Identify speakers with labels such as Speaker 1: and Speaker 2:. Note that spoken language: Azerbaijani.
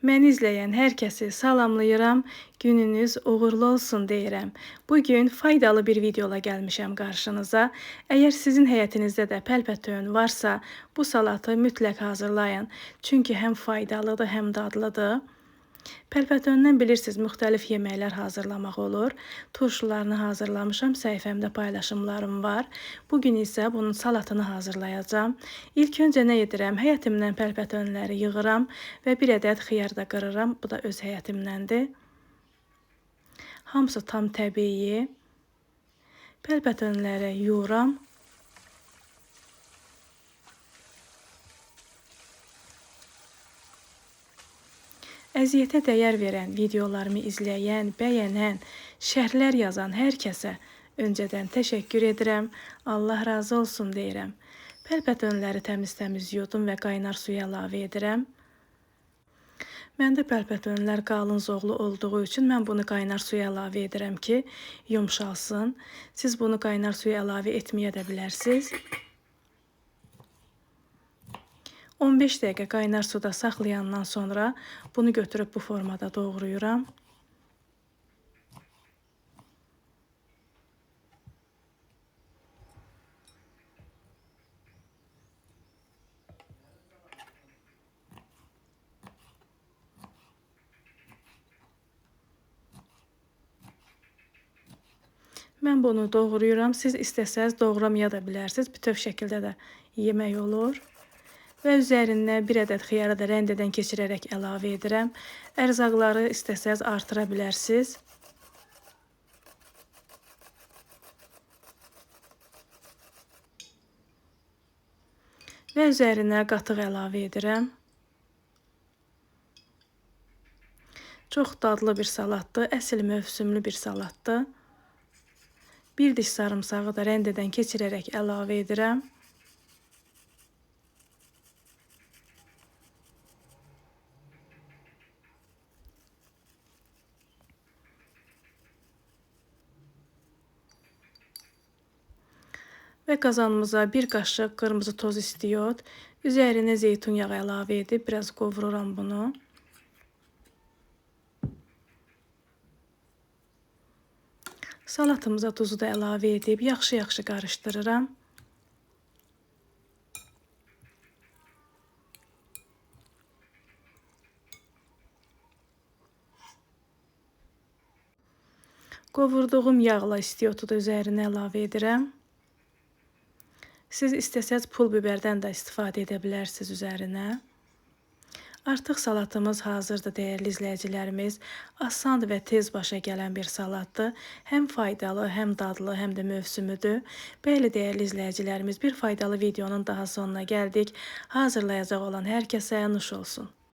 Speaker 1: Məni izləyən hər kəsi salamlayıram. Gününüz uğurlu olsun deyirəm. Bugün faydalı bir videola gəlmişəm qarşınıza. Əgər sizin həyətinizdə də pəlpətöhün varsa, bu salatı mütləq hazırlayın. Çünki həm faydalıdır, həm dadlıdır. Pəlpətöhündən bilirsiniz, müxtəlif yeməklər hazırlamaq olur. Turşularını hazırlamışam, səhifəmdə paylaşımlarım var. Bugün isə bunun salatını hazırlayacağam. İlk öncə nə edirəm? Həyətimdən pəlpətöhünləri yığıram və bir ədəd xiyar da qırıram. Bu da öz həyətimdəndir. Hamısı tam təbii. Pəlpətöhünləri yuyuram. Əziyyətə dəyər verən, videolarımı izləyən, bəyənən, şərhlər yazan hər kəsə öncədən təşəkkür edirəm. Allah razı olsun deyirəm. Pəlpətöhünləri təmiz-təmiz yudum və qaynar suya əlavə edirəm. Məndə pəlpətöhünlər qalın zoğlu olduğu üçün mən bunu qaynar suya əlavə edirəm ki, yumşalsın. Siz bunu qaynar suya əlavə etməyə də bilərsiniz. 15 dəqiqə qaynar suda saxlayandan sonra bunu götürüb bu formada doğrayıram. Mən bunu doğrayıram. Siz istəsəz doğramaya da bilərsiniz. Bütöv şəkildə də yemək olur. Və üzərinə bir ədəd xiyarı da rəndədən keçirərək əlavə edirəm. Ərzaqları istəsəz artıra bilərsiniz. Və üzərinə qatıq əlavə edirəm. Çox dadlı bir salatdır, əsl mövsümlü bir salatdır. Bir diş sarımsağı da rəndədən keçirərək əlavə edirəm. Və qazanımıza bir qaşıq qırmızı toz istiyot, üzərinə zeytun yağı əlavə edib biraz qovururam bunu. Salatımıza tuzu da əlavə edib yaxşı-yaxşı qarışdırıram. Qovurduğum yağla istiyotu da üzərinə əlavə edirəm. Siz istəsəz pul biberdən də istifadə edə bilərsiniz üzərinə. Artıq salatımız hazırdır dəyərli izləyicilərimiz. Asan və tez başa gələn bir salatdır. Həm faydalı, həm dadlı, həm də mövsümüdür. Bəli dəyərli izləyicilərimiz, bir faydalı videonun daha sonuna gəldik. Hazırlayacaq olan hər kəsə nuş olsun.